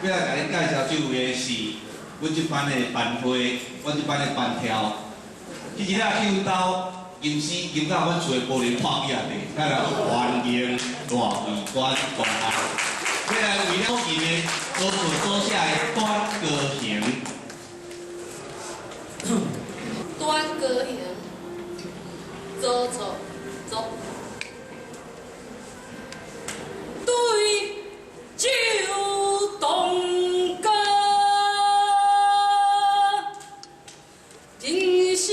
欲來共恁介紹這位的是阮這班的班花，阮這班的班跳。其實啊，去阮兜吟詩吟到阮厝的玻璃破起來地，咱來歡迎賴慧娟同學。欲來為了吟的所做所寫的《短歌行》。短歌行，做错作。對酒當歌，人生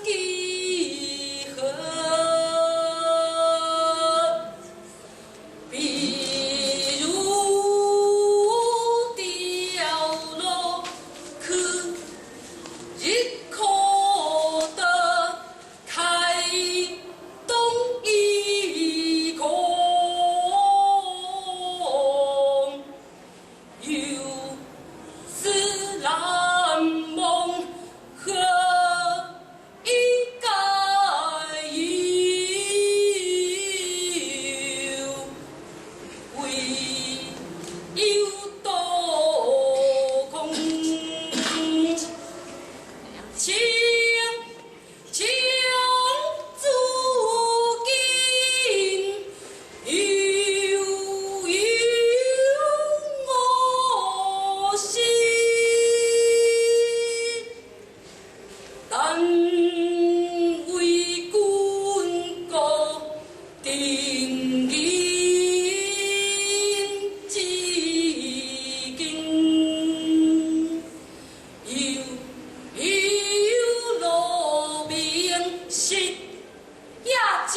幾何？比如掉落去，日可得開動一空，有斯難夢何以解憂？唯有多空。情情自今，悠悠我心。但為君國定義之經，悠悠路明夕也之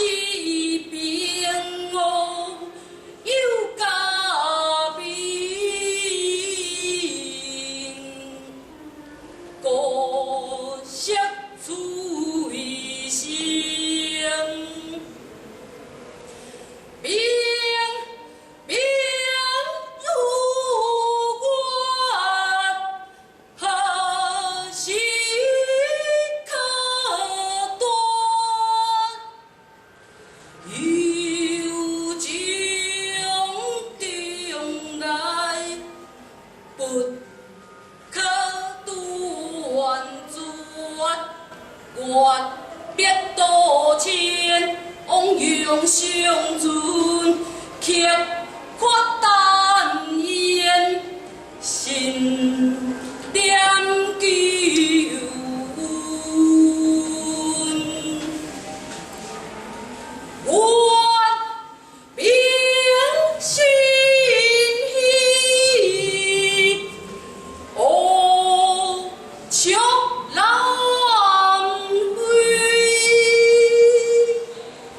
變哦，有家變，國色催生。明明如月，何時可斷？有情中來，不可斷絕。月別多情，汪洋相尊，刻闊淡煙，心念舊恩。月明星稀，烏鵲南飛，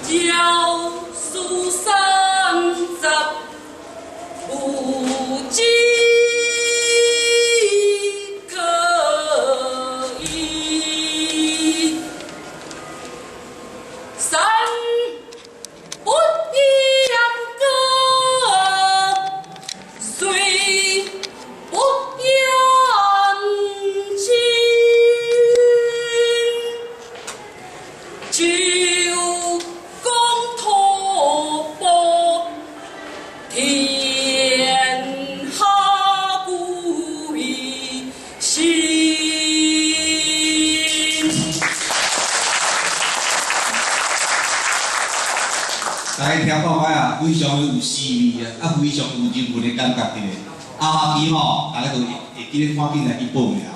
饒恕三十無枝可依。山不言歌，水不言情，就講吐哺，天下歸心。大家聽看覓啊，非常有詩味啊，啊非常有人文的感覺佇咧。後學期吼，大家都會記得趕緊來去報名吼。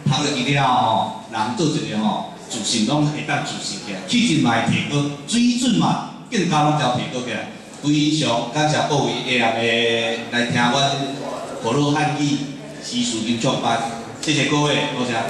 讀落去了後吼，人做一个吼，自信攏會當自信起來，氣質嘛會提高，水準嘛更加攏會提高起來。非常感謝各位下暗的來聽阮河洛漢語詩詞吟唱班，謝謝各位，多謝。